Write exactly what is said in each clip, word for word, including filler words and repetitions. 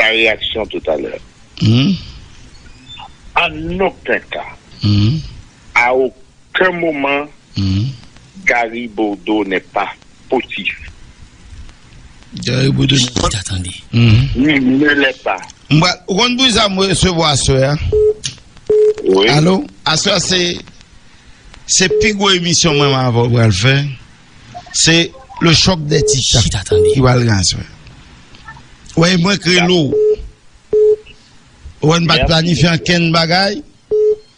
ta reyaksyon toutalè. An okenn ka, a okenn moman, Gary Bodeau n'est pas fautif. Gary Bodeau n'est pas. Il ne l'est pas. Ou konn pou sa mwen resevwa aswè a? Alo? Aswè a se se pi gwo emisyon mwen avè w pral fè. Se le choc des titans ki pral gen aswè. Wè mwen k rele w. Ou wè n pa t planifye ankenn bagay.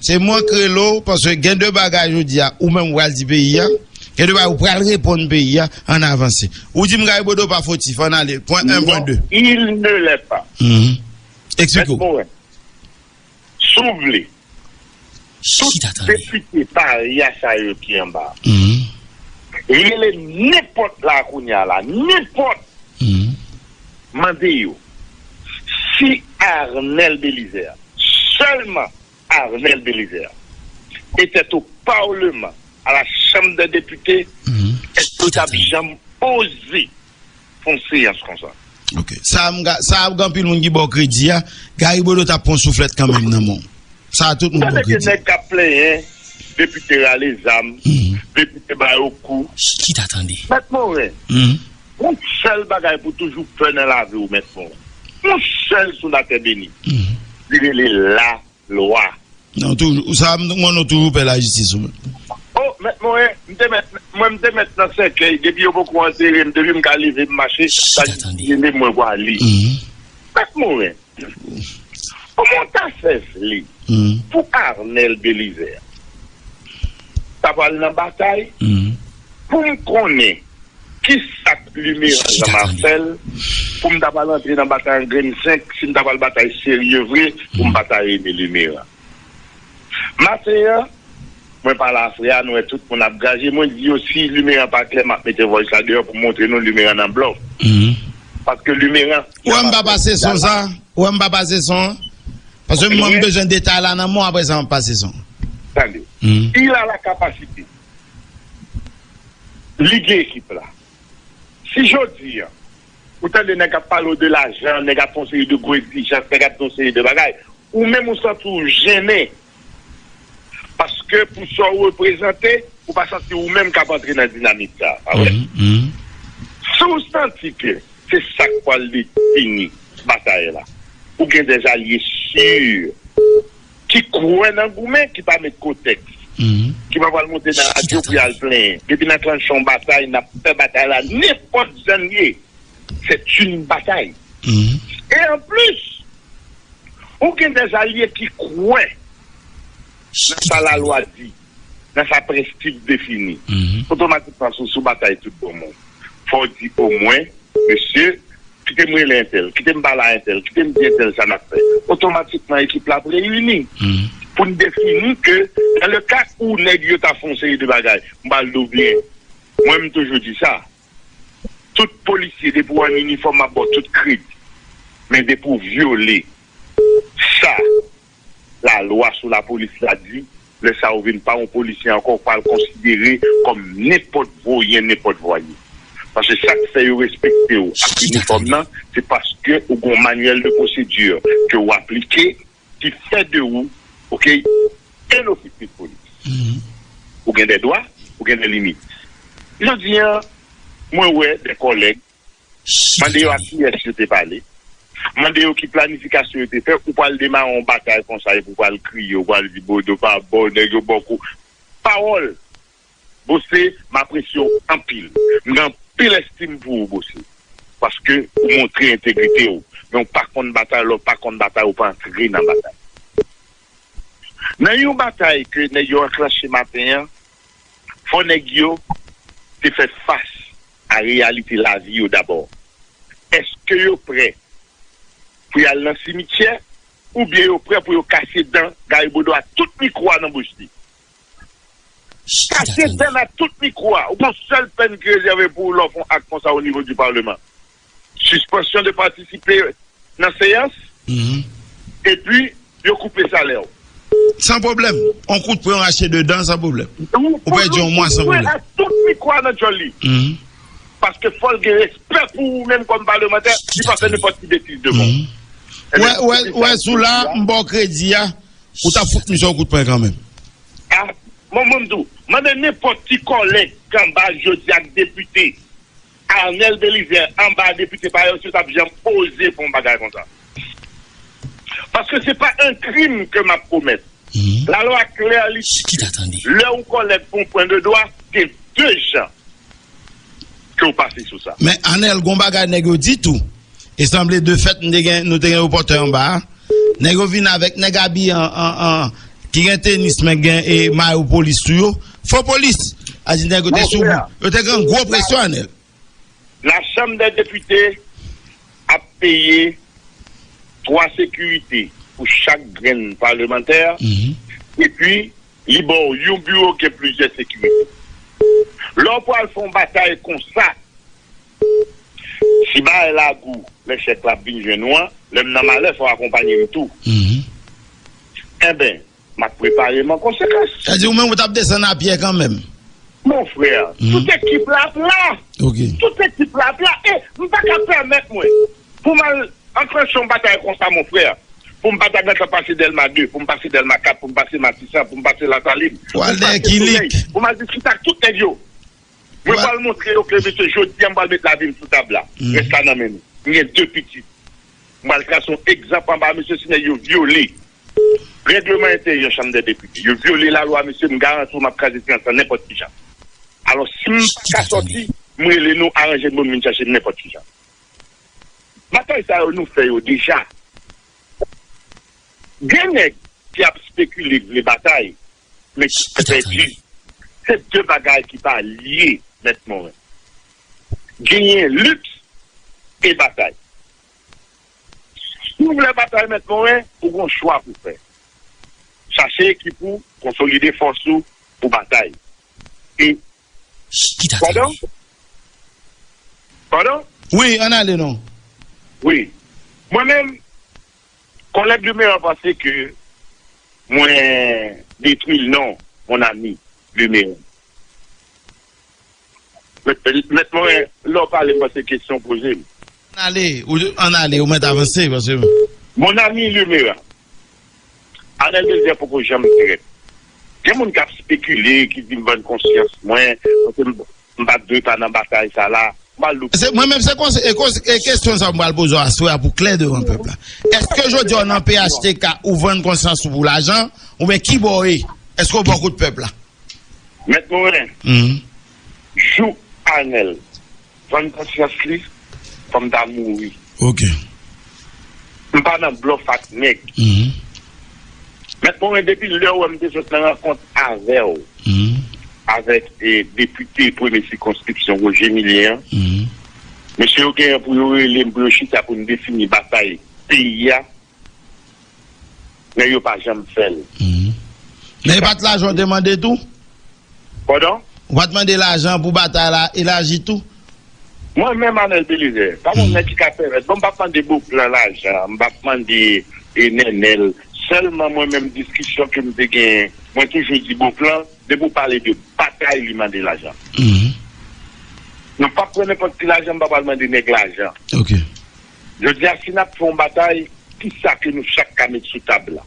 Se mwen k rele w paske gen de bagay jodi a ou menm ou pral di peyi a. Gen de bagay ou pral reponn peyi a. Ann avanse. Ou di m Gary Bodeau pa fotif. Ann ale. Pwen en, pwen de. Il ne l'est pas. Eksplike w. Si w vle, tout depite parya sa yo ki anba a, rele nenpòt la kounye a la, nenpòt, mande yo si Arnel Belizaire, sèlman Arnel Belizaire, était au Parlement, à la Chambre des députés, èske w t ap janm oze fè yon seyans konsa? Ok. Sa a, sa a, gen anpil moun ki ba w kredi a. Gary Bodeau t ap pran souflèt kanmenm nan men w. Sa a, tout moun ba w kredi. Nèg k ap plenyen, depite rale zam, depite ba yo kou. Chita tande. Mèt Moren, yon sèl bagay pou toujou pè nan lavi w, Mèt Moren. Yon sèl sou latè beni. Li rele lalwa. Non, toujou, sa, mwen, nou toujou pè lajistis, ou menm. Oh, Mèt Moren, m te mèt, mwen, m te mèt nan sèkèy, depi yo poko antere m, depi m ka leve m mache, sa ki rele mwen kwa li. Mèt Moren, kòman w ta fè vle pou Arnel Belizaire ta pral nan batay pou m konnen ki sa k Limeran Jean Marcel pou m ta pral antre nan batay an grenn senk, si m ta pral batay serye vre pou m pa ta rele Limeran. Maten an, mwen pale a frè a, nou wè tout moun ap gaje, mwen di yo si Limeran pa klè, m ap mete voice la deyò pou montre nou Limeran nan blòf. Paske Limeran. Ou wè m pa pase son sa? Ou wè m pa pase son an? Paske mwen m bezwen detay la nan men w, apre sa m ap pase son an. Tande. Il a la capacité. Li gen ekip la. Si jodi a, ou tande nèg ap pale w de lajan, nèg ap fè yon seri de gwo egzijans, nèg ap di yon seri de bagay, ou menm ou santi w jennen. Paske pou sa w reprezante, ou pa santi ou menm k ap antre nan dinamik sa a, pa vre? Si w santi ke se sa k pral defini batay la, ou gen de alye si ki kwè nan goumen, ki pa met kontèks, ki pa pral monte nan radyo pou y al plenyen. Depi n anklannche yon batay, n ap fè batay la nenpòt jan l ye. C'est une bataille. E an plis, ou gen de alye ki kwè nan sa lalwa di, nan sa prensip defini. Otomatikman, se sou batay tout bon moun. Fò w di omwen, mesye, kite m rele entèl, kite m pale a entèl, kite m di entèl sa n ap fè. Otomatikman, ekip la ap reyini pou n defini ke, dans le cas où nèg yo ta fè yon seri de bagay, m pral di w byen, mwen, m toujou di sa, tout polisye, depi w an inifòm, m ap ba w tout kredi. Men depi w vyole sa lalwa sou lapolis la di, lè sa a ou vin pa yon polisye ankò, ou pral konsidere kòm nenpòt voyen, nenpòt vwayi. Paske sa k fè yo respekte w ak inifòm nan, se paske ou gen yon manyèl de pwosedi ke w aplike ki fè de ou, oke, en ofisye de polis. Ou gen de dwa, ou gen de limit. Jodi a, mwen wè de kòlèg, mande yo ak kiyès yo te pale, mande yo ki planifikasyon yo te fè, ou pral demare yon batay konsa, epi ou pral kriye, ou pral di Bodo pa bon, nèg yo ba w kou. Pawòl! Bose, m apresye w anpil. M gen anpil estim pou ou, Bose. Paske ou montre entegrite w. Men ou pa konn batay, lè w pa konn batay, ou pa antre nan batay. Nan yon batay ke nèg yo anklanche maten an, fò nèg yo te fè fas a reyalite lavi yo dabò. Èske yo prè pou y al nan simityè, oubyen yo prè pou yo kase dan Gary Bodeau a tout mikwo a nan bouch li? Kase dan nan tout mikwo a. Ou gon sèl pèn ki rezève pou ou lè w fè yon ak konsa o nivo di paleman. Sispansyon de patisipe nan seyans, epi yo koupe salè w. San pwoblèm. On kout pwen, on rache de dan, san pwoblèm. Ou pèdi yon mwa san pwoblèm. Tout mikwo a nan djòl li. Paske fò l gen respè pou ou menm kòm palemantè, li pa fè nenpòt ti betiz devan w. Wè, wè, wè, sou la, m ba w kredi a, ou t ap fout misye yon kout pwen kanmenm. Ah, mwen, mwen, m di w, mande nenpòt ti kòlèg k anba l jodi a, k depite, Arnel Belizaire anba depite pa yo, si yo t ap janm oze fè yon bagay konsa. Paske se pa yon krim ke m ap komèt. Lalwa klè, li di, lè yon kòlèg fè yon pwen de dwa, gen de jan ke w pase sou sa. Men Anèl, gon bagay nèg yo di tou. E sanble de fèt, nou te gen, nou te gen repòtè anba a. Nèg yo vin avèk nèg abiye an, an, an, ki gen tenis, men gen e mayo polis sou yo. Fo polis. A di nèg yo te sou, yo te gen gwo presyon, Anèl. La Chanm dè Depite ap peye twa sekirite pou chak grenn palemantè, epi li ba w yon biwo gen plizyè sekirite. Lè w pral fè yon batay konsa, si bagay la gou, lè chèk la ap vin jwenn ou an, lè m nan malè, fò w akonpanye m tou. Enben, m ap prepare m an konsekans. Sa di ou menm ou t ap desann a pye kanmenm. Mon frè, tout ekip la ap la. Tout ekip la ap la. E m pa ka pèmèt mwen pou m al anklanche yon batay konsa, mon frè. Pou m pa ta gentan pase Dèlma de, pou m pase Dèlma kat, pou m pase Matisan, pou m pase Lasalin, pou m pase Solèy, pou m al diskite ak tout nèg yo. Mwen pral montre yo ke, mesye, jodi a, m pral met lavi m sou tab la. Rès la nan men nou. M gen de pitit. M pral trase yon egzanp anba, mesye, si nèg yo vyole règleman enteryè Chanm dè Depite, yo vyole lalwa, mesye, m garanti w m ap kraze silans lan nenpòt ki jan. Alò, si m pa ka sòti, m rele nou, aranje n pou n vin chache m nenpòt ki jan. Batay sa yo, nou fè yo deja. Gen nèg ki ap spekile vle batay, men ki pèdi. Se de bagay ki pa lye, Mèt Moren. Genyen liks e batay. Si w vle batay, Mèt Moren, ou gon chwa pou fè. Chache ekip ou, konsolide fòs ou pou batay. E, padon? Padon? Wi, ann ale non. Wi. Mwen menm, kòlèg Limeran panse ke mwen detwi l. Non, mon ami Limeran. Mèt, mèt mwen, lè w pale, m panse kesyon poze m. Ann ale, ou, ann ale, ou mèt avanse, paske. Mon ami Limeran, Anèl Belizaire poko janm trèt. Gen moun k ap spekile, ki di m vann konsyans mwen, paske m, m pa t dwe pa nan batay sa la. M al loup. Se, mwen menm, se konse-, e konse-, e kesyon sa m pral poze w aswè a pou klè devan pèp la. Èske jodi a w nan P H T K, ou vann konsyans ou pou lajan, oubyen ki bò w ye? Èske w bò kot pèp la? Mèt Moren, jou Anèl vann konsyans li, fò m ta mouri. Ok. M pa nan blòf ak nèg. Mèt Moren, depi lè w wè m te sot nan rankont avè w, avèk, e, depite premye sikonskripsyon Roger Milien an, mesye yo genyen pou yo rele m pou yo chita pou n defini batay peyi a, men yo pa janm fè l. Men e pa t lajan w te mande tou? Padon? Ou pa t mande lajan pou batay la elaji tou? Mwen menm, Anèl Belizaire, pa gon nèg ki ka pèmèt. Bon, m p ap mande Beauplan lajan, m p ap mande, e, Nènèl. Sèlman mwen menm, diskisyon ke m te genyen, mwen toujou di Beauplan, depi w pale de batay, li mande lajan. Nou p ap pran nenpòt ki lajan, m pa pral mande nèg lajan. Ok. Jodi a, si n ap fè yon batay, ki sa ke nou chak ka met sou tab la?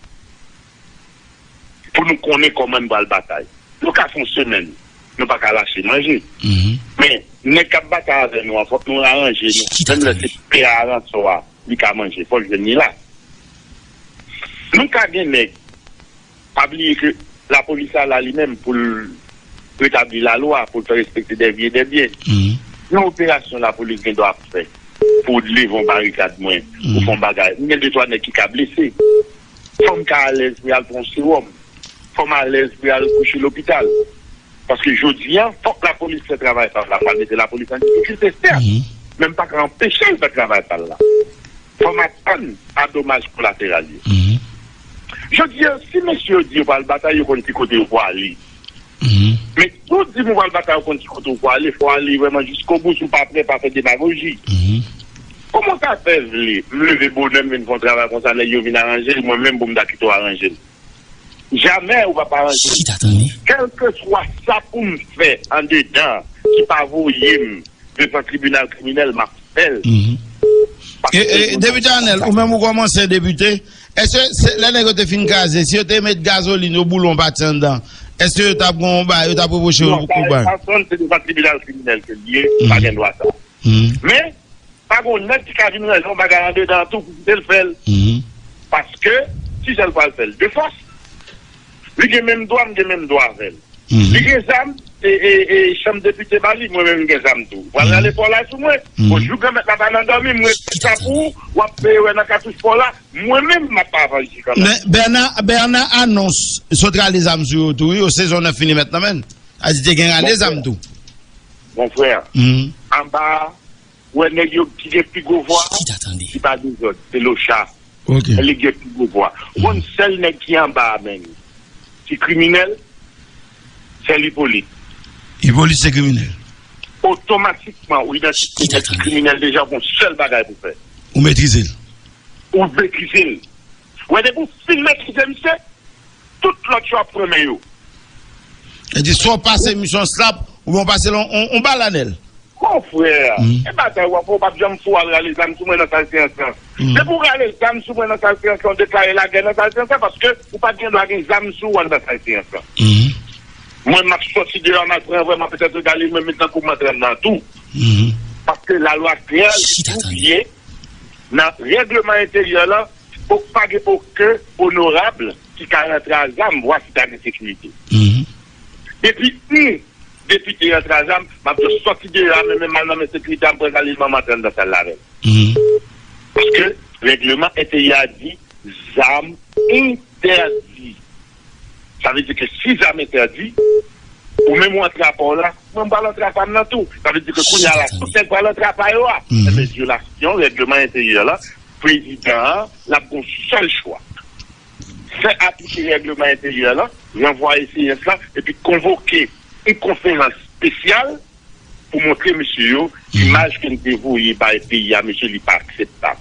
Pou nou konnen kòman n pral batay. Nou ka fè yon semèn, nou pa ka lache manje. Men, nèg k ap batay avè nou an, fòk nou aranje nou. Menm lè se pè a ransò a, li ka manje, fòk jwenn li la. Nou ka gen nèg, pa bliye ke lapolis la la li menm pou l retabli lalwa, pou l fè respekte dè vi e dè byen. Yon operasyon lapolis gen dwa ap fè pou leve yon barikad mwen, pou fè yon bagay. M gen de twa nèg ki ka blese. Fò m ka alèz pou y al pran yon sewòm. Fò m alèz pou y al kouche lopital. Paske jodi a, fòk lapolis fè travay pa l la, pou al mete lapolis an difikilte, sèt. Men m pa ka anpeche l fè travay pa l la. Fò m atann a domaj kolateral yo. Jodi a, si mesye yo di yo pral batay, yo konn ki kote yo pral ale. Men si w di m ou pral batay, ou konn ki kote w pral ale, fò w ale vrèman jiskobou, si w pa prè, pa fè demagoji. Kòman w ka fè vle, m leve bonè, m vin fè yon travay konsa, nèg yo vin aranje l, mwen menm pou m ta kite w aranje l? Jamè ou p ap aranje. Kèlkeswa sa pou m fè andedan ki pa voye m devan tribinal kriminèl, m ap fè l. Paske e, e, depite Anèl, ou menm ou kòmanse depite, èske se, lè nèg yo te fin kraze, si yo te met gazolin yo boule yon pati anndan, èske yo t ap gon ba, yo t ap reproche yo pou bay? Nan sans se devan tribinal kriminèl ke l ye, pa gen dwa sa. Men, pa gen yon nèg ki ka vin ranje yon bagay andedan an tou pou kite l fè l. Paske, si se l pral fè l de fòs, li gen menm dwa, m gen menm dwa avè l. Li gen zam, e, e, e chanm depite ba li, mwen menm m gen zam tou. Pral rale pa w la sou mwen. Bon, jou Granmèt la pa nan dòmi, m rete sa pou ou, w ap peye wè nan katouch pa w la, mwen menm m ap avanse kanmenm. Men Bèna, Bèna anons sot rale zam sou yo tou, wi, o sezon nèf milimèt nan men l. A di te gen rale zam tou. Bon frè, anba a, wè nèg yo ki gen pi gwo vwa, ki pa dezòd, se Locha. Li gen pi gwo vwa. Ou konn sèl nèg ki anba a menm, ki kriminèl, sèl Ipolit. Ipolit se kriminèl. Otomatikman, ou idantifye nèg ki kriminèl deja, ou gon sèl bagay pou fè. Ou metrize l. Ou metrize l. Wè, depi w fin metrize misye, tout lòt yo ap pran men yo. E di, swa w pase misyon slap, oubyen w pase l on, on, on bal Anèl. Mon frè, e batay w ap fè, w p ap janm fou al rale zam sou mwen nan sal seyans lan. Depi w rale zam sou mwen nan sal seyans lan, w deklare lagè nan sal seyans lan, paske ou pa t gen dwa gen zam sou ou anndan sal seyans lan. Mwen, m ap sòti deyò, m al pran vrè, m ap petèt regade mwen menm tankou m antre anndan tou. Paske lalwa kreyòl di w byen, nan règleman enteryè lan, pa gen okenn onorab ki ka rantre a zam, vwasi ta gen sekirite. Depi yon depite rantre a zam, m ap di w sòti deyò a, men menm al nan men sekirite a, m pran zam li, m antre anndan sal la avè l. Paske règleman enteryè a di zam entèdi. Sa vle di ke si zam entèdi, ou menm ou antre apa w la, mwen m pral antre apa m nan tou. Sa vle di ke kounye a la, tout nèg pral antre apa yo a. Enben, vyolasyon règleman enteryè la, prezidan an, l ap gon sèl chwa. Fè aplike règleman enteryè la, ranvwaye seyans la, epi konvoke yon konferans espesyal pou montre mesye yo imaj ke n te voye bay peyi a, mesye, li pa akseptab.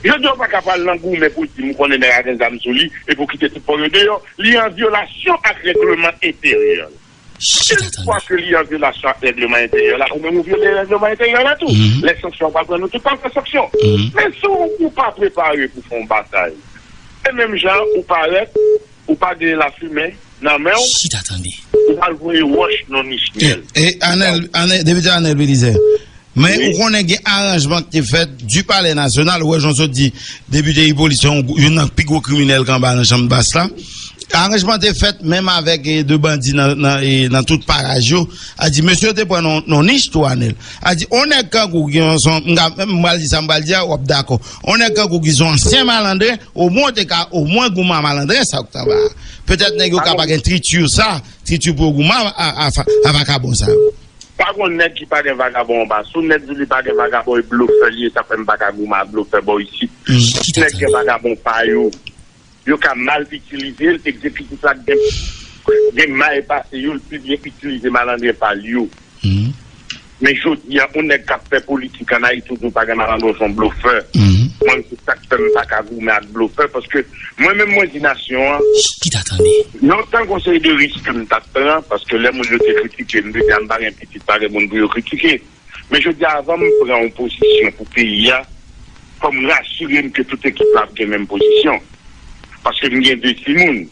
Jodi a, ou pa ka pral nan goumen pou di m konnen nèg la gen zam sou li, epi w kite tout pa w yo deyò. Li an vyolasyon ak règleman enteryè. Une fois que li an vyolasyon ak règleman enteryè la, ou menm ou vyole règleman enteryè la tou. Lè sanksyon pral pran nou tout pral pran sanksyon. Men si w pa prepare pou fè yon batay, e menm jan ou parèt, ou pa gen lafimen nan men w, ou pral voye wòch nan nich myèl. E, e Anèl, Anèl, depite Anèl Belizaire. Men ou konnen gen aranjman ki te fèt du Palais National, ou wè jan w sot di, depite Ipolit se yon, youn nan pi gwo kriminèl k anba nan chanm bas la. Aranjman te fèt menm avèk, e, de bandi nan, nan, e, nan tout paraj yo. A di, mesye yo te pran nan, nan nich tou, Anèl. A di, on nèg kangou ki yon, son, m ka, m pral di sa m pral di a, w ap dakò. On nèg kangou ki son ansyen malandren, omwen w te ka, omwen goumen a malandren sa w t anba a. Petèt nèg yo ka pa gen triti sa, triti pou yo goumen a, a, a, a vakabon sa yo. Pa gon nèg ki pa gen vagabon anba. Si yon nèg di li pa gen vagabon, e blofè li ye, sa fè m pa ka goumen ak blofè bò isit. Tout nèg gen vagabon pa yo. Yo ka mal itilize l, egzekitif la gen, gen may pase yo, l pi byen itilize malandren pa l yo. Men jodi a, yon nèg k ap fè politik ann Ayiti, ou di w pa gen malandren, w se yon blofè. Mwen, se sa k fè m pa ka goumen ak blofè, paske mwen menm, mwen di nasyon an, lontan gon seri de risk ke m t ap pran, paske lè moun yo te kritike m, m te di a m pa gen pitit, pa gen moun pou yo kritike. Men jodi a, avan m pran yon pozisyon pou peyi a, fò m rasire m ke tout ekip la ap gen menm pozisyon. Paske m gen de timoun.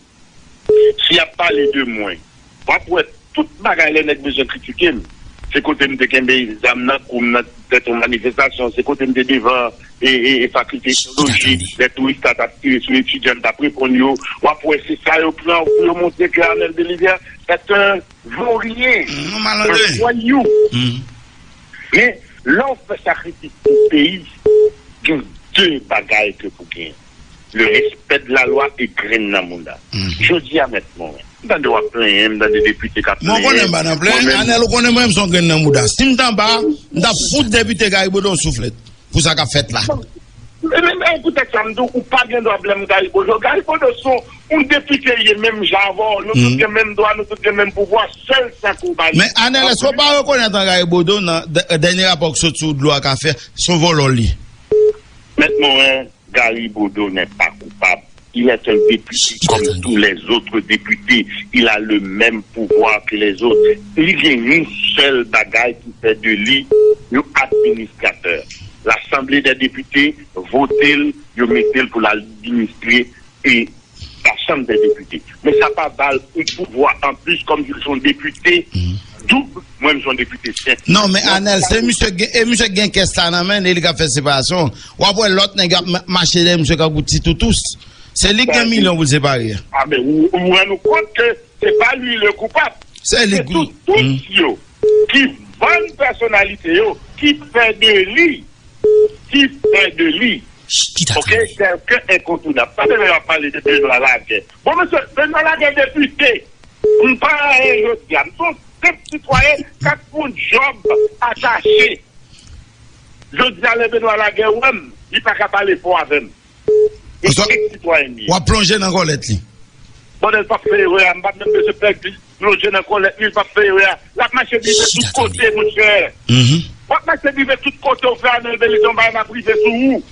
Si y ap pale de mwen, w ap wè tout bagay lè nèg bezwen kritike m. Se kote m te kenbe zam nan kou m nan tèt yon manifestasyon, se kote m te devan e, e, e fakilte etnoloji, lè touris la t ap tire sou etidyan, m t ap reponn yo. W ap wè se sa yo pran pou yo montre ke Arnel Belizaire est un vaurien, un voyou. Men, lè w fè sakrifis pou peyi, gen de bagay ke pou genyen. Le respect de la loi e grenn nan mouda. Jodi a, mèt mwen, m tande w ap plenyen, m tande depite k ap plenyen. Mwen konnen m pa nan plenyen. Anèl, ou konnen mwen, m se yon grenn nan mouda. Si m t anba, m t ap fout depite Gary Bodeau yon souflèt pou sa k ap fèt la. Men, men, men, poutèt sa, m di w, ou pa gen dwa blèm Gary Bodeau. Gary Bodeau se yon depite, li ye menm jan avè w. Nou tout gen menm dwa, nou tout gen menm pouvwa. Sèl sa ke w ba li. Men, Anèl, èske w pa rekonèt an Gary Bodeau nan dè-, dènye rapò k sot sou dlo ak afè, se yon vòlò l ye? Mèt Morin, Gary Bodeau n'est pas coupable. Il est un député comme tous les autres députés. Il a le même pouvoir que les autres. Li gen yon sèl bagay ki fè de li yon administratè. Lasanble dè Depite vote l, yo mete l pou l administre e Lachanm dè Depite. Men sa pa ba l yon pouvwa anplis kòmsi l se yon depite doub, mwen m se yon depite senp. Non, men Anèl, se misye gen, e misye gen kès la nan men li, li ka fè separasyon. W ap wè lòt nèg y ap ma- mache dèyè misye kankou ti toutous. Se li ki gen milyon pou l separe. A ben, ou, ou rann ou kont ke se pa li le koupab. Se li ki tout, tout yo ki vann pèsonalite yo, ki fè de li, ki fè de li. Ok, kèlken enkontounab. Sa se lè y ap pale de Benoît Laguerre. Bon, mesye, Benoît Laguerre depite. M pa anyen jodi a. M se yon senp sitwayen k ap fè yon djòb atache. Jodi a, lè Benoît Laguerre wè m, li pa ka pale fò avè m. E senp sitwayen m ye. W ap plonje nan kòlèt li. Bòdèl p ap fè erè a, m p ap menm bezwen pèdi. Plonje nan kòlèt li, l p ap fè erè a. L ap mache drive tout kote, monchè. W ap mache drive tout kote, ou fè Anèl Belizaire yon bagay, m ap rive sou ou.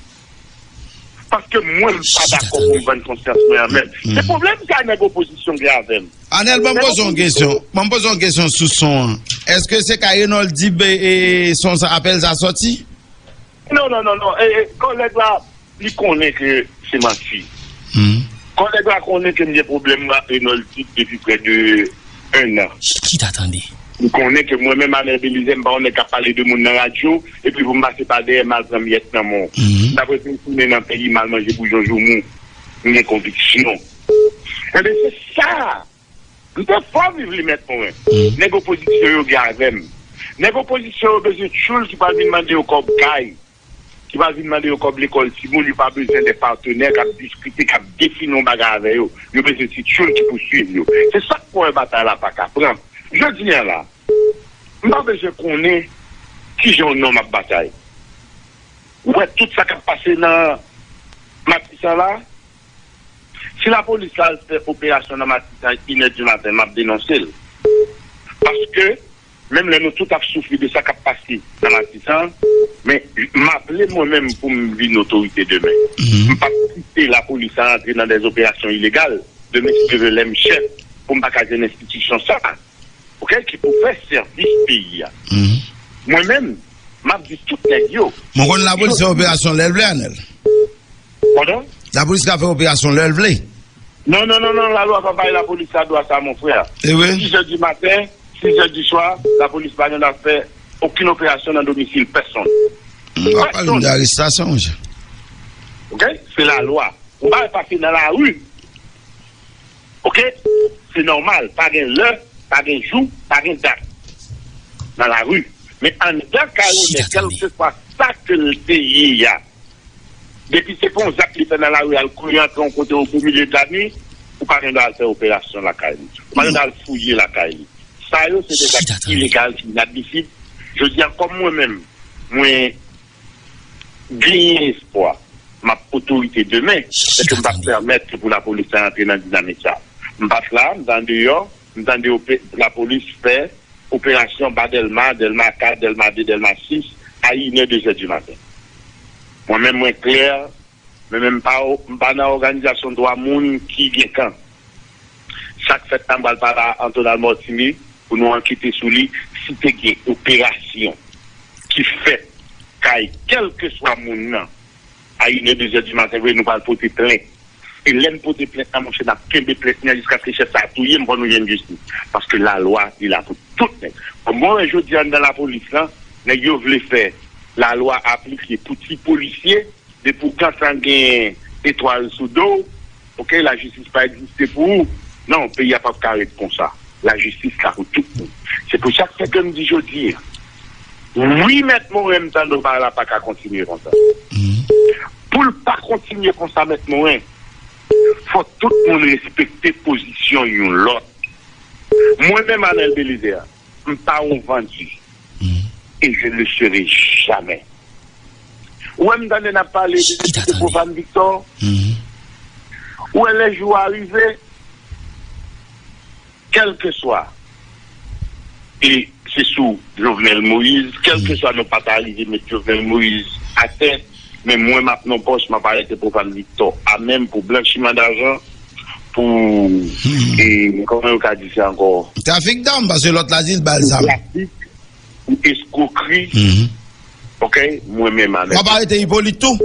Paske mwen, m pa dakò pou m vann konsyans mwen an menm. Se pwoblèm sa nèg opozisyon gen avè m. Anèl, ban m poze yon kesyon. Ban m poze yon kesyon sou son an. Èske se ka Renold di be- e son sa, apèl sa sòti? Non, non, non, non. E, e, kòlèg la, li konnen ke se manti. Kòlèg la konnen ke m gen pwoblèm ak Renold Tite depi prè de en an. Chita tande. Li konnen ke mwen menm, Anèl Belizaire, m pa yon nèg k ap pale de moun nan radyo, epi pou m pase pa dèyè m al pran myèt nan men w. M t ap retounen nan peyi m al manje bouyon joumou. M gen konviksyon. Enben, se sa. M te fò viv li, mèt mwen. Nèg opozisyon yo gen avè m. Nèg opozisyon yo bezwen tchoul ki pral vin mande yo kòb kay, ki pral vin mande yo kòb lekòl timoun, yo pa bezwen de patenè k ap diskite, k ap defini yon bagay avè yo. Yo bezwen ti tchoul ki pou swiv yo. Se sa k fè batay la pa ka pran. Jodi a la, m pa bezwen konnen kijan yon nonm ap batay. Ou wè tout sa k ap pase nan Matisan la, si lapolis la al fè operasyon nan Matisan inè di maten, m ap denonse l. Paske, menm lè nou tout ap soufri de sa k ap pase nan Matisan, men m aple mwen menm pou m vin otorite demen. M p ap kite lapolis la rantre nan dèz operasyon ilegal. Demen, si Dye vle, lè m chèf, pou m pa ka jwenn enstitisyon sa. Ok, ki pou fè sèvis peyi a. Mwen menm, m ap di tout nèg yo. Mwen konn lapolis fè operasyon lè l vle, Anèl. Pandan? Lapolis ka fè operasyon lè l vle. Non, non, non, non, lalwa pa bay lapolis sa dwa sa, mon frè. E wi. Sis è di maten, sis è di swa, lapolis pa gen dwa fè okenn operasyon nan domisil pèsonn. M pa pale de arestasyon, monchè. Ok? Se lalwa. Yon bagay pase nan lari. Ok? Se nòmal. Pa gen lè, pa gen jou, pa gen dat. Nan lari. Men anndan kay yon nèg, kèlkeswa sa ke l te ye a, depi se pa yon zak li fè nan lari, al kouri antre yon kote o milye de la nwi, ou pa gen dwa al fè operasyon lakay li. Ou pa gen dwa al fouye lakay li. Sa yo, se de zak ilegal ki inadmisib. Jodi a, kòm mwen menm, mwen genyen espwa m ap otorite demen, èske m p ap pèmèt ke pou lapolis la rantre nan dinamik sa? M pa t la, m t andeyò, m tande ope- lapolis fè operasyon ba Dèlma, Dèlma kat, Dèlma de, Dèlma sis, a inè, dezè di maten. Mwen menm, mwen klè, men menm pa, m pa nan òganizasyon dwa moun ki gen kan. Sa k fèt la, m pral pale a Antonal Mortini pou nou ankete sou li, si te gen operasyon ki fèt kay kèlkeswa moun nan, a inè, dezè di maten, vre, nou pral pote plent. E lè n pote plent la, monchè, n ap kenbe plent nan jiskaske chèf sa a touye m, fò nou jwenn jistis. Paske lalwa, li la pou tout nèg. Bon, mwen wè jodi a anndan lapolis lan, nèg yo vle fè lalwa aplike pou ti polisye, depi w gentan gen etwal sou do w, ok, lajistis pa egziste pou ou. Non, peyi a p ap ka ret konsa. Lajistis la pou tout moun. Se pou sa k fè ke m di jodi a, wi, Mèt Moren, m tande w, bagay la pa ka kontinye konsa. Pou l pa kontinye konsa, Mèt Moren, fò tout moun respekte pozisyon youn lòt. Mwen menm, Anèl Belizaire, m pa yon vandi. Et je ne le serai jamais. Ou wè m tande n ap pale de depite Profane Victor. Ou wè lè jou a rive, kèlkeswa, e se sou Jovenel Moïse, kèlkeswa nou pa ta rive met Jovenel Moïse atè, men mwen m ap nan pòch, m ap arete Profane Victor a menm pou blanchiman dajan, pou, e, kòman yo ka di sa ankò? Trafik dam, paske lòt la di l ba l zam. Trafik, pou eskwokri, Ok, mwen menm avèk. W ap arete Ipolit tou?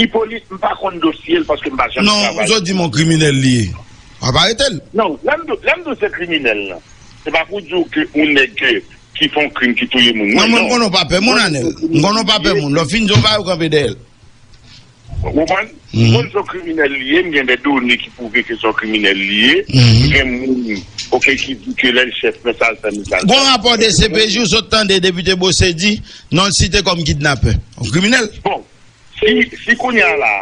Ipolit, m pa konn dosye l paske m pa janm travay. Non, ou di m yon kriminèl li ye. W ap arete l? Non, lè m di, lè m di w se kriminèl lan, se pa pou di w ke yon nèg ke, ki fè yon krim, ki touye moun. Non, mwen, m konnen w pa pè moun, Anèl. M konnen w pa pè moun. Lè w fin di w pa yo kanpe dèyè l. Ou konprann? M konn se yon kriminèl li ye, m gen de done ki pwouve ke se yon kriminèl li ye. M gen moun, ok, ki di ke lè l chèf, men sa l fè, men sa l fè. Gon rapò de C P J ou sot tande depite Bose di, non l site kòm kidnapè. Yon kriminèl. Bon, si, si kounye a la,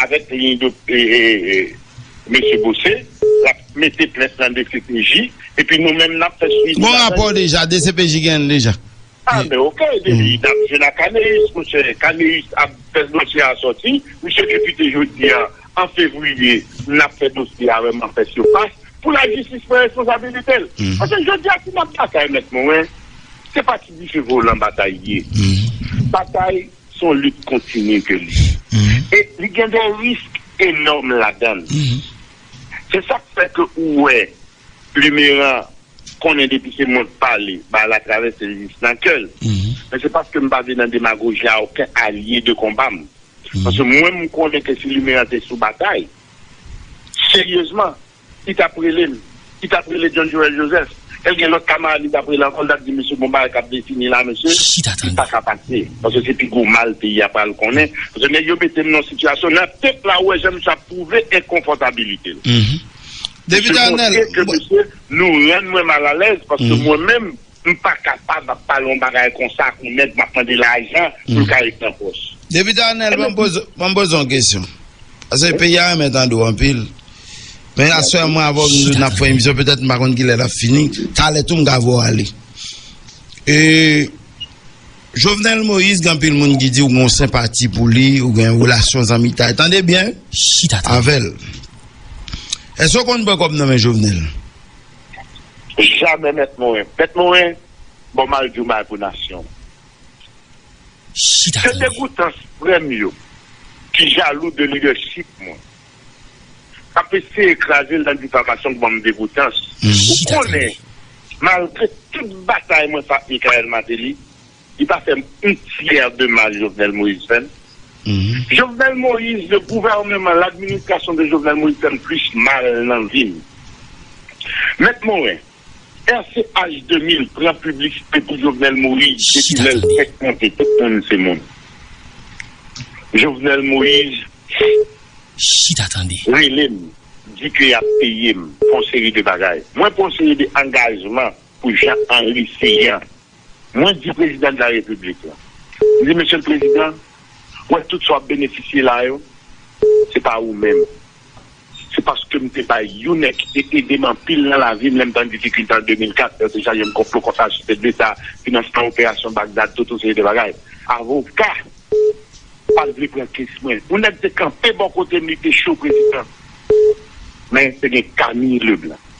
avèk liy de, e, e, e, mesye Bose, l ap mete plent nan D C P J, epi nou menm n ap fè swivi. Gon rapò deja, D C P J genyen l deja. Ah, men ok, depi n ap jwenn ak Caneus, monchè, Caneus ap fè dosye a sòti, misye depite jodi a, an fevriye, n ap fè dosye a vrèman fè sipas, pou lajistis pran responsabilite l. Paske jodi a, si n ap batay, mèt mwen, se pa ti dife volan batay ye. Batay, se yon lit kontini ke li. E li gen de risk enòm ladan l. Se sa k fè ke ou wè, Limeran konnen depi se mwen k pale, bagay la travèse l jis nan kè l. Men se paske m pa vle nan demagoji a okenn alye de konba m. Paske mwen, m konnen ke si Limeran te sou batay, seryezman, li t ap rele m. Li t ap rele John Joël Joseph. E l gen lòt kamarad li t ap rele ankò, l t ap di, "Mesye, gon bagay k ap defini la, mesye." Li pa ka pase. Paske se pi gwo mal peyi a pral konnen. Paske nèg yo mete m nan yon sitiyasyon, nan tèt la, ou wè jan misye ap twouve enkonfòtabilite l. Depite Arnel, ke mesye, nou rann mwen malalèz, paske mwen menm, m pa kapab ap pale yon bagay konsa ak yon nèg m ap mande lajan pou l ka ret nan pòs. Depite Arnel, ban m poze, ban m poze yon kesyon. Paske peyi a renmen tande w anpil. Men aswè, mwen avè w, nou n ap fè emisyon, petèt m pa konn kilè l ap fini. Talè tou, m ka voye w ale. E, Jovenel Moïse, gen anpil moun ki di w gen yon senpati pou li, ou gen yon relasyon zanmitay. Tande byen avè l. Èske w konn pran kòb nan men Jovenel? Jamè, Mèt Moren. Mèt Moren, bon, m al di w bagay pou nasyon. Se degoutans frè m yo ki jalou de lidèchip mwen, k ap eseye kraze l nan difamasyon k ban m degoutans. Ou konnen, malgre tout batay mwen fè ak Michaël Martelly, li pa fè m yon tyè de mal Jovenel Moïse fè m. Jovenel Moïse, le gouvernement, l'administration de Jovenel Moïse fè m plis mal nan vi m. Mèt Moren, R C H de mil pran piblisite pou Jovenel Moïse depi lè l fèk monte, tout moun se moun. Jovenel Moïse rele m, di ke y ap peye m pou yon seri de bagay. Mwen pran yon seri de angajman pou Jean Henry Céant. Mwen di prezidan de la repiblik la, m di, Mesye le Prezidan, w wè tout sa w ap benefisye la yo, se pa ou menm. Se paske m te bay yon nèg ki te ede m anpil nan lavi m lè m t an difikilte an de mil kat, lè yo te chaje m konplo konsa, chèf deta, finansman operasyon Bagdad, tout yon seri de bagay. Avoka pa t vle pran kes mwen. Yon nèg te kanpe bò kote m, li te cho, prezidan. Men te gen Camille Leblanc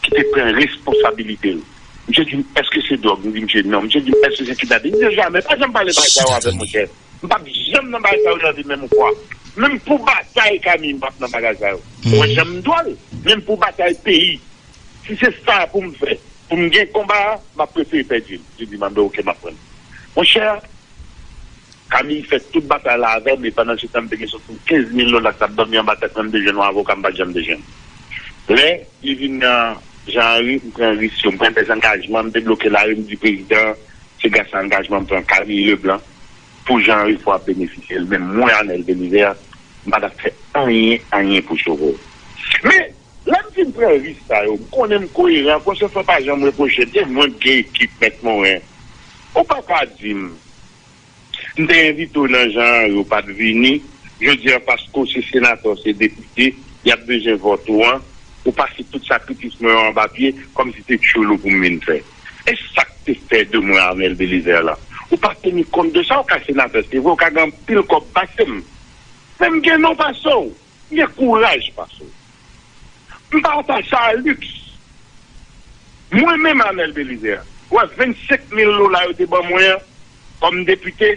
ki te pran responsabilite l. Misye di m, èske se dwòg? M di misye non. Misye di m, èske se kidnaping? M di jamè, pa janm pale bagay sa yo avè m, monchè. M p ap janm nan bagay sa yo nan vi m menm yon fwa. Menm pou batay Camille, m p ap nan bagay sa yo. Mwen janm m dwòl, menm pou batay peyi. Si se sa pou m fè, pou m gen konba a, m ap prefere pèdi l. Li di m, anben, oke, m ap pran l. Monchè, Camille fè tout batay la avè m, e pandan se tan m te gen swasann kenz mil dola k t ap dòmi anba tèt mwen, m te jwenn yon avoka, m pa t janm te jwenn. Lè li vin nan Jean Henry, m pran risk yo, m pran dèzangajman, m debloke lari, m di prezidan, se gras a angajman m pran Camille Leblanc, pou Jean Henry fò ap benefisye l. Men mwen, Arnel Belizaire, m pa t ap fè anyen, anyen pou sove w. Men, lè m fin pran risk sa yo, m konnen m koeran, konsyans mwen pa janm repwoche m. Se mwen k gen ekip, Mèt Moren. Ou pa ka di m, m te envite w nan Jean Henry, ou pa t vini. Jodi a, paske w se senatè, w se depite, y ap bezwen vòt ou an, ou pase tout sakrifis mwen yo anba pye, kòmsi se tchoul ou pou m vin fè. E sa k te fè de mwen Arnel Belizaire la? Ou pa teni kont de sa, ou ka senatè, se vre, ou ka gen anpil kòb pase m. Men m gen non pase w. M gen kouraj pase w. M pa atache a liks. Mwen menm, Arnel Belizaire, ou wè vennsenk mil dola yo te ban mwen an kòm depite,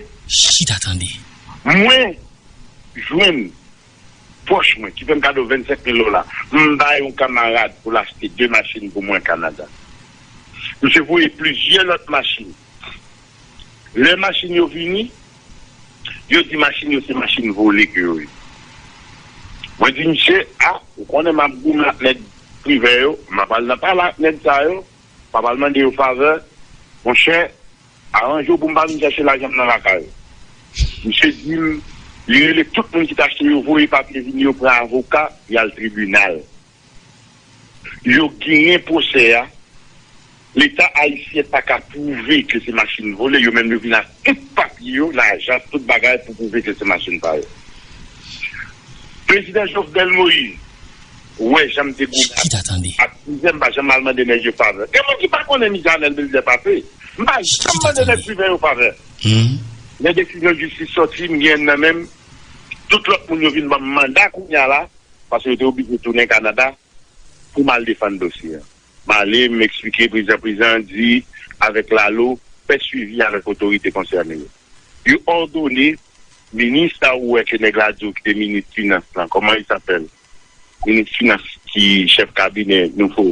mwen jwenn pwòch mwen ki fè m kado vennsenk mil dola. M bay yon kamarad pou l achte de machin pou mwen Kanada. Misye voye plizyè lòt machin. Lè machin yo vini, yo di machin yo se machin vole ke yo ye. Mwen di misye, a, ou konnen m ap goumen ak nèg Privè yo, m ap al nan palè ak nèg sa yo, m ap al mande yo favè, monchè, aranje w pou m pa vin chèche lajan m nan lakay ou. Misye di m, li rele tout moun ki t achte yo, voye papye vini, yo pran avoka, y al tribinal. Yo genyen pwosè a. Leta ayisyen pa ka pwouve ke se machin vole, yo menm yo vin ak tout papye yo, lajan, tout bagay pou pwouve ke se machin pa yo. Prezidan Jovenel Moïse, ou wè jan m te goumen ak Privè, m pa janm al mande nèg yo favè. Gen moun ki pa konnen mizè Anèl Belizaire pase. M pa janm mande nèg Privè yo favè. Lè desizyon jistis sòti, m gen nan men m, tout lòt moun yo vin ban m manda kounye a la, paske yo te oblije tounen Kanada pou m al defann dosye a. M ale, m eksplike, prezidan, prezidan an di, avèk Lalo, fè swivi avèk otorite konsène yo. Yo òdone minis sa ou wè ke nèg la di w ki te minis finans lan, kòman li t apèl? Minis finans ki chèf kabinè nouvo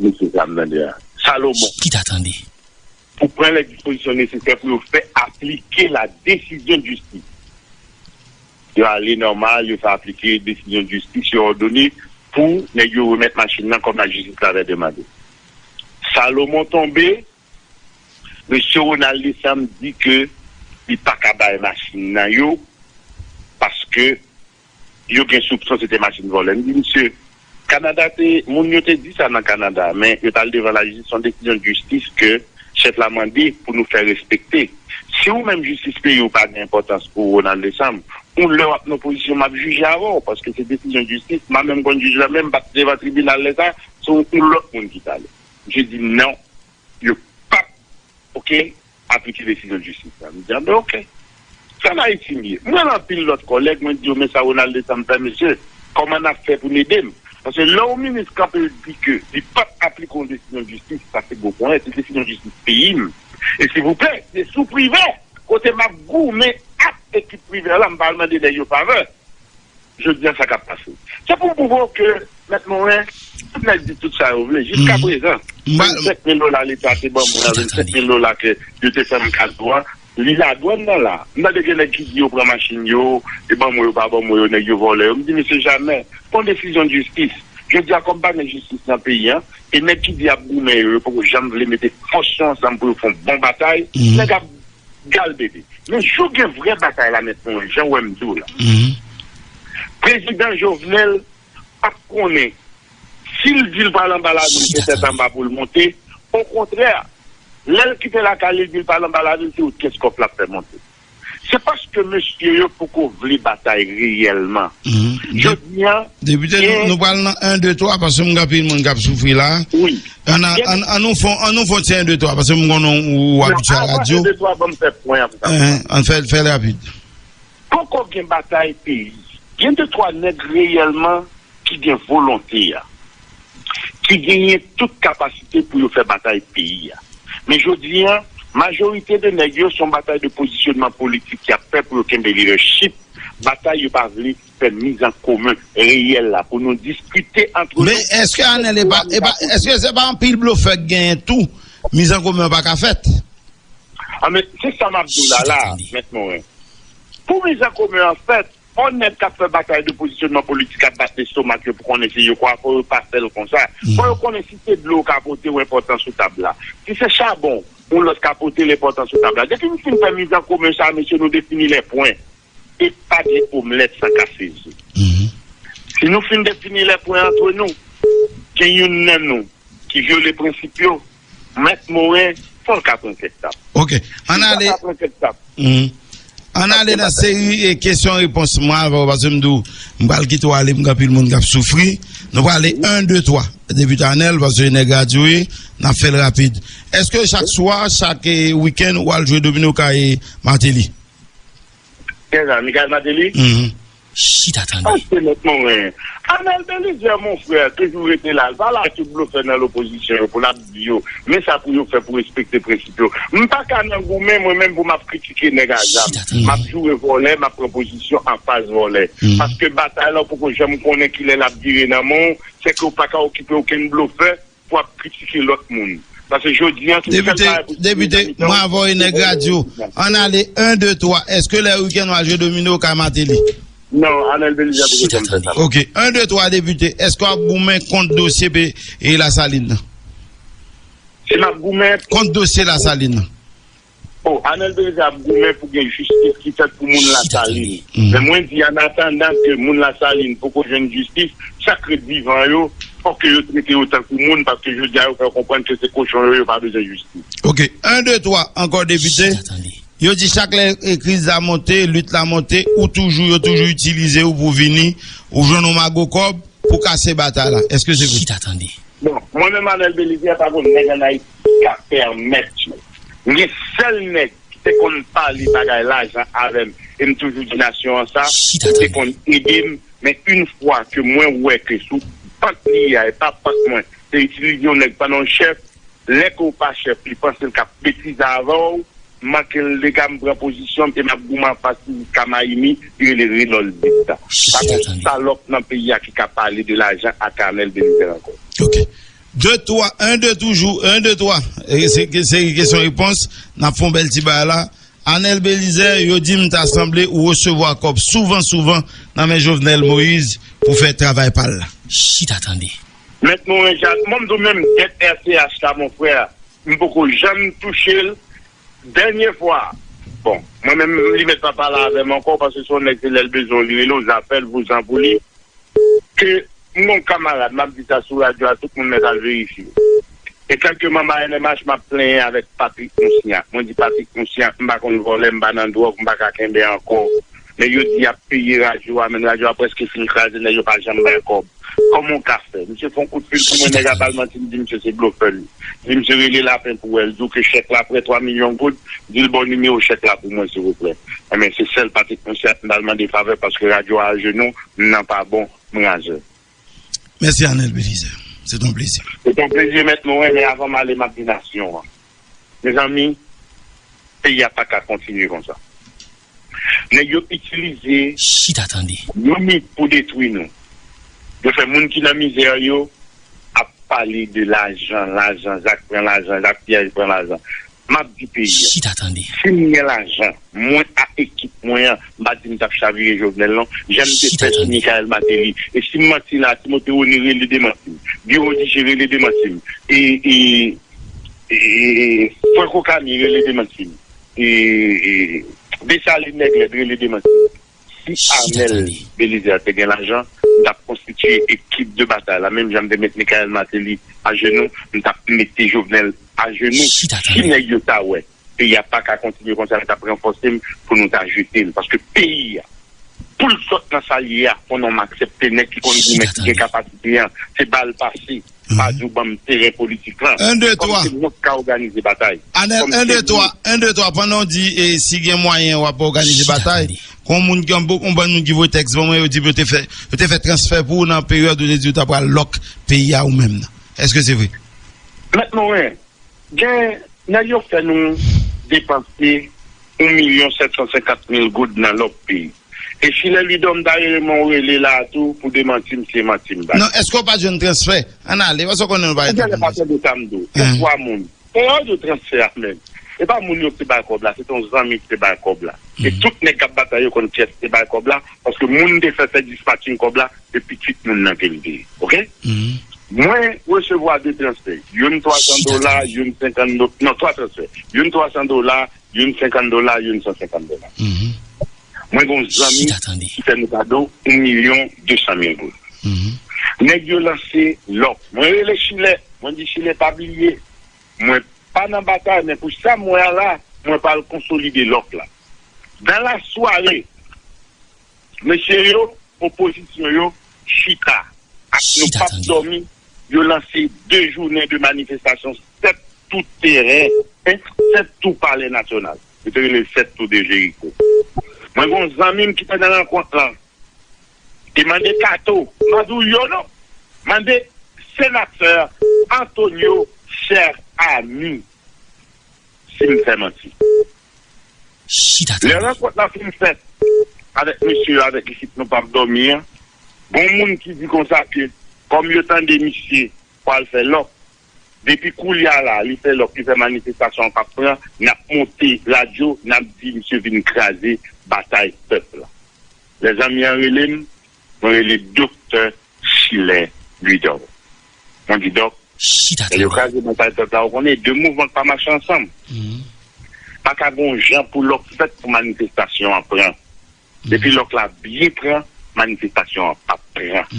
mesye sa m tande a, Salomon. Pou pran lè dispozisyon nesesè pou yo fè aplike la desizyon de jistis. Yo ale nòmal, yo fè aplike desizyon de jistis, yo òdone pou nèg yo remèt machin nan kòm lajistis la te demande. Salomon tonbe, mesye Ronald Lesam di ke li pa ka bay machin nan yo, paske yo gen soupson se te machin vòlè. M di misye, Kanada te, moun yo te di sa nan Kanada, men yo t al devan lajistis, se yon desizyon de jistis ke chèf la mande pou nou fè respekte. Si ou menm jistis peyi ou pa gen enpòtans pou Ronald Lesam, yon lè w ap nan opozisyon, m ap jije avè w, paske se desizyon de jistis, m pa menm konn jij la, menm m pa t devan tribinal lè sa, se yon, yon lòt moun ki t ale. Misye di non, yo p ap, oke, aplike desizyon jistis la. M di, a ben, oke. Sa n Ayiti m ye. Mwen wè anpil lòt kòlèg, mwen di yo, men sa Ronald Lesam fè, mesye, kòman n ap fè pou n ede m? Paske lè yon minis kanpe l di ke li p ap aplike yon desizyon jistis, sa se gwo ponyèt, se desizyon jistis peyi m. E silvouplè, se sou Privè, kote m ap goumen ak ekip Privè la, m pa al mande nèg yo favè. Jodi a, sa k ap pase. Se pou m pwouve w ke, Mèt Moren, tout nèg di tout sa yo vle. Jiska prezan, vennsenk mil dola Leta te ban mwen an, vennsenk mil dola ke yo te fè m kado a, li ladwàn nan la. M tande gen nèg ki di yo pran machin yo, yo ban mwen yo, pa ban mwen yo, nèg yo vòlè yo. M di, mesye, jamè. Pran desizyon de jistis. Jodi a, kòm pa gen jistis nan peyi a, e nèg ki di y ap goumen yo, yo poko janm vle mete fòs yo ansanm pou yo fè yon bon batay, nèg ap galbede. Men jou gen vrè batay la, Mèt Moren, jan w wè m di w la. Prezidan Jovenel ap konnen, si l di l pral anba lavil, se tèt anba pou l monte. Okontrè, lè l kite lakay li, l di l pral anba lavil, se yon tèskòf l ap fè monte. Se paske mesye yo poko vle batay reyèlman. Jodi a, Depite, nou, nou pral nan en, de, twa, paske m gen anpil moun k ap soufri la. Wi. Ann, ann, ann nou fè, ann nou fè yon ti en, de, twa, paske m konnen ou abitye a radyo. Ann fè, fè l rapid. Poko gen batay peyi. Gen de twa nèg reyèlman ki gen volonte a, ki genyen tout kapasite pou yo fè batay peyi a. Men jodi a, majorite de nèg yo se yon batay de pozisyonman politik y ap fè pou yo kenbe lidèchip. Batay yo pa vle fè mizankomen reyèl la pou nou diskite antre nou. Men èske Anèl e pa, e pa, èske se pa anpil blofè k genyen tou? Mizankomen an pa ka fèt. A, men, se sa m ap di w la, la, Mèt Moren. Pou mizankomen an fèt, fò nèg k ap fè batay de pozisyonman politik ap bat lestomak yo pou konnen se yo kwa, fò yo pa fè l konsa. Fò yo konnen si se dlo ka pote w enpòtan sou tab la. Si se chabon, yon lòt ka pote l enpòtan sou tab la. Depi n fin fè mizankomen sa, mesye, nou defini lè pwen. E pa gen omlèt san kase zo. Si nou fin defini lè pwen antre nou, gen youn nan nou ki vyole prensip yo, Mèt Moren, fò l ka pran kèk tap. Ok. Ann ale. Ann ale nan seri e kesyon repons mwen avè w, paske m di w, m pral kite w ale, m gen anpil moun k ap soufri. Nou prale en, de, twa. Depite Anèl, paske nèg radyo ye, n ap fè l rapid. Èske chak swa, chak, eh, wikenn, ou al jwe domino kay Martelly? Kèlè, Michael Martelly? Chita tande. Paske nèt mwen. Anèl Belizaire, mon frè, toujou rete la. L pa la tout blofè nan lopozisyon yo pou l ap di yo men sa pou yo fè pou respekte prensip yo. M pa ka nan goumen, mwen menm, pou m ap kritike nèg a zam. M ap joure vòlè, m ap pran pozisyon anfas vòlè. Paske batay la, ou poko janm konnen kilè l ap vire nan men w, sèke w pa ka okipe okenn blofè pou ap kritike lòt moun. Paske jodi a, se sèl Depite, bagay pou Depite, mwen avè w e nèg radyo. Ann ale, en, de, twa. Èske lè wikenn w al jwe domino ou ka Mateli? Non, Anèl Belize poko janm fè sa. Ok, en, de, twa, Depite. Èske w ap goumen kont dosye pe, e Lasalin nan? Si m ap goumen. Kont dosye Lasalin nan. Oh, Anèl Belize ap goumen pou gen jistis ki fèt pou moun Lasalin. Men mwen di, an atandan ke moun Lasalin poko jwenn jistis, sa k ret vivan yo, fòk ke yo trete yo tankou moun, paske jodi a yo fè yo konprann ke se kochon yo, yo pa bezwen jistis. Ok, en, de, twa, ankò Depite. Yo di chak lè, e, kriz la monte, lit la monte, ou toujou, yo toujou itilize ou pou vini, ou jwenn yon mago kòb pou kase batay la. Èske se vre? Bon, mwen menm Anèl Belize pa gon nèg ann Ayiti ki ka pèmèt yo. M gen sèl nèg ki te konn pale bagay lajan avè m, e m toujou di nasyon an sa, ki te konn ede m, men yon fwa ke mwen wè ke sou pant li a, e pa pant mwen, te itilize yon nèg pandan yon chèf, lè ke w pa chèf, li panse l k ap betize avè w, manke l dega, m pran pozisyon m, e m ap goumen anfas li jiska Mayimi, li rele Renòl Dikta. Pa gon salòp nan peyi a ki ka pale de lajan ak Anèl Belizaire ankò. Ok. De, twa, en, de, toujou, en, de, twa. E se, se kesyon repons. N ap fè yon bèl ti bagay la. Anèl Belizaire, yo di m ta sanble ou resevwa kòb souvan, souvan nan men Jovenel Moïse pou fè travay pa l la. Chita tande. Mèt Moren, ja, mwen m di w menm dèt R T H la, mon frè, m poko janm touche l. Dènye fwa, bon, mwen menm, li mèt pa pale avè m ankò, paske se yon nèg, se lè l bezwen w, li rele w, zafè l, vouzan pou li. Ke m gon kamarad, m ap di sa sou radyo a, tout moun mèt al verifye. E kèlke manm A N M H, m ap plenyen avèk Patrick Mousniat. Mwen di Patrick Mousniat, m pa konn vòlè, m pa nan dwòg, m pa ka kenbe ankò. Men yo di y ap peye radyo a, men radyo a prèske fin kraze, nèg yo pa janm bay kòb. Kòman w ka fè? Misye fè yon kout fil pou mwen, nèg la ba l manti, m di misye se blofè li. Di misye rele Lapen pou wè l, di w ke chèk la prè twa milyon goud, di l ba w nimewo chèk la pou mwen silvouplè. Enben, se sèl Patrick Mousniat m t al mande favè paske radyo a ajenou, m nan pa bon, m razè. Mèsi Anèl Belizaire. Se t on plezi. Se t on plezi, Mèt Moren, men avan m ale, m ap di nasyon an. Mezanmi, peyi a pa ka kontinye konsa. Nèg yo itilize Chita tande. Yon mit pou detwi nou. Yo fè moun ki nan mizè yo ap pale de lajan, lajan, Zak pran lajan, Zak Pyèj pran lajan. M ap di peyi a, Chita tande. Si m gen lajan, mwen ak ekip mwen an, m pa di m t ap chavire Jovenel non. Jan m te fè sou Michael Martelly. E si m manti la, Timote Rony rele demanti m. Guy Roger rele demanti m. E, e, e, e, Franco Camille rele demanti m. E, e, Desalin Nèglèt rele demanti m. Si Arnel Belizaire te gen lajan, m t ap konstitye ekip de batay la. Menm jan m te met Michael Martelly ajenou, m t ap mete Jovenel ajenou. Si nèg yo ta wè peyi a pa ka kontinye konsa, yo t ap ranfòse m pou nou ta jete l. Paske peyi a, pou l sot nan sa l ye a, fò n aksepte nèg ki konn goumen, ki gen kapasite an, se ba l pase. Pa di w ban m teren politik lan. Kòm se mwen k ka òganize batay. Anèl, en, de, twa, en, de, twa, pandan w di, e, si gen mwayen w ap òganize batay, kon moun ki, yon bon, yon bann moun ki voye tèks ban mwen, yo di yo te fè, yo te fè transfè pou ou nan peryòd ou te di ou ta pral lòk peyi a ou menm nan. Èske se vre? Mèt Moren, gen nèg yo fè nou depanse yon milyon sèt san senkant mil goud nan lòk peyi. E si lè lidòm dayè mwen w rele la a tou pou demanti m, se manti m bay. Non, èske w pa t jwenn transfè? Ann ale, paske w konnen nou pa gen tan pou nou. Ou genlè pa tande sa m di w. Gen twa moun. E yo di w transfè a menm. E pa moun yo ki te bay kòb la, se te yon zanmi ki te bay kòb la. E tout nèg k ap batay yo konn kiyès ki te bay kòb la, paske moun te fè fè dispatching kòb la, se pitit moun nan ke li te ye. Oke? Mwen resevwa de transfè. Youn twa san dola, youn senkant dola, non, twa transfè. Youn twa san dola, youn senkant dola, youn san senkant dola. Mwen gen yon zanmi ki fè nou kado yon milyon de san mil goud. Nèg yo lanse lòk. Mwen rele Chilè, mwen di Chilè pa bliye. Mwen pa nan batay, men pou sa m wè a la, mwen pral konsolide lòk la. Dans la soirée, mesye yo, opozisyon yo, chita ak Nou P ap Dòmi, yo lanse de jounen de manifestasyon sèt tou teren, sèt tou Palè Nasyonal. Yo te rele l sèt tou de Jeriko. Mwen gen yon zanmi m ki te nan rankont lan. Te mande Kato, m pa di w yo non. Mande senatè Antonio, chè ami, si m fè manti. Lè rankont lan fin fèt avèk mesye yo, avèk ekip Nou P ap Dòmi an, gon moun ki di konsa ke kòm yo tande misye pral fè lòk, Depi koulye a la, li fè lòk, li fè manifestasyon an p ap pran, n ap monte radyo, n ap di misye vin kraze batay pèp la. Lèzanmi an rele m, mwen rele Doktè Chilen Louidor. Mwen di, Dòk, lè yo kraze batay pèp la, ou konnen, de mouvman k pa mache ansanm. Pa ka gon jan pou lòk fèt pou manifestasyon an pran. Depi lòk la byen pran, manifestasyon an p ap pran.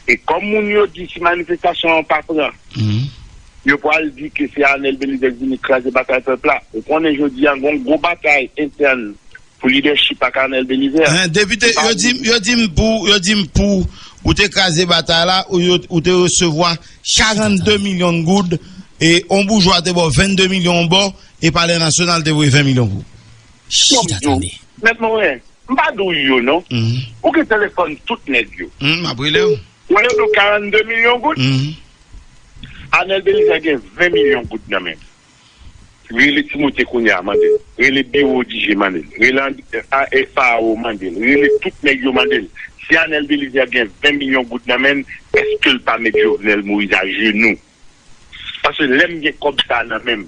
E kòm moun yo di si manifestasyon an pa pran, yo pral di ke se Arnel Belizaire ki vini kraze batay pèp la. Ou konnen jodi a gon gwo batay entèn pou lidèchip ak Arnel Belizaire. Hein, depite, yo di m, yo di m pou, yo di m pou ou te kraze batay la, ou, yo, ou te resevwa karannde milyon goud, e on boujwa te ba w vennde milyon bò, e Palè Nasyonal te voye ven milyon pou ou. Chita tande. Mèt Moren, m pa di w yo non. Ou gen telefòn tout nèg yo. M ap rele w. Ou wè yo di w karannde milyon goud. Arnel Belizaire gen ven milyon goud nan men l. Rele Timote kounye a, mande l. Rele biwo D J, mande l. Rele An- a- e, Fao, mande l. Rele tout nèg yo, mande l. Si Arnel Belizaire gen ven milyon goud nan men l, èske l pa met Jovenel Moïse ajenou? Paske lè m gen kòb sa nan men m,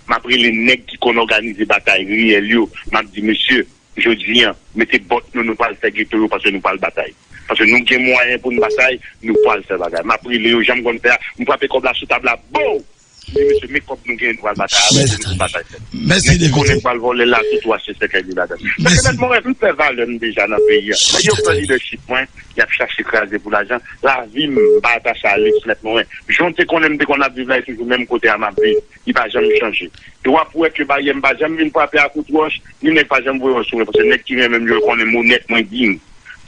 m ap rele nèg ki konn òganize batay reyèl yo, m ap di, mesye, jodi a, mete bòt nou, nou pral fè geto yo paske nou pral batay. Paske nou gen mwayen pou n batay, nou pral fè bagay. M ap rele yo, jan m konn fè a, m frape kòb la sou tab la, bow! M di, mesye, men kòb nou genyen, nou pral batay avè l, nou batay fèt. Mèsi, depite. Nèg ki konnen pral vòlè l la, tou, tou achte sèkèy li ladan l. Paske mèt Moren, m fè valè m deja nan peyi a. Lè yo pran lidèchip mwen, y ap chache kraze pou lajan. Lavi m, m pa atache a liks, mèt Moren. Jan w te konnen m te konn ap viv la, e toujou menm kote a m ap viv. Li pa janm chanje. E w ap wè ke baryè m pa janm vin frape ak wout wòch, ni nèg pa janm voye wòch sou mwen, paske nèg ki renmen m yo konnen m onèt, mwen diy.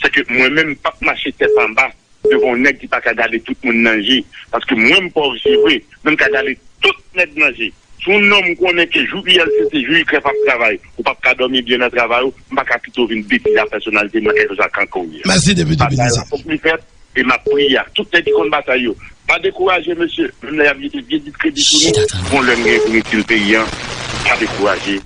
Se ke mwen menm, m p ap mache tèt anba devan yon nèg ki pa ka gade tout moun nan je. Paske mwen, m pòv, se vre, men m ka gade tout nèg nan je. Si yon nonm konnen ke jou I L C C, jou I K R E F ap travay, ou p ap ka dòmi byen nan travay ou, m pa ka kite w vin detwi pèsonalite m nan kèlkeswa kan ke w ye a. Mèsi, depite Belize. Batay la fòk li fèt, e m ap priye ak tout nèg ki konn batay yo. Pa dekouraje, mesye. Menm lè y ap jete vye diskredi sou nou, gon lè n gen pou n itil peyi a. Pa dekouraje.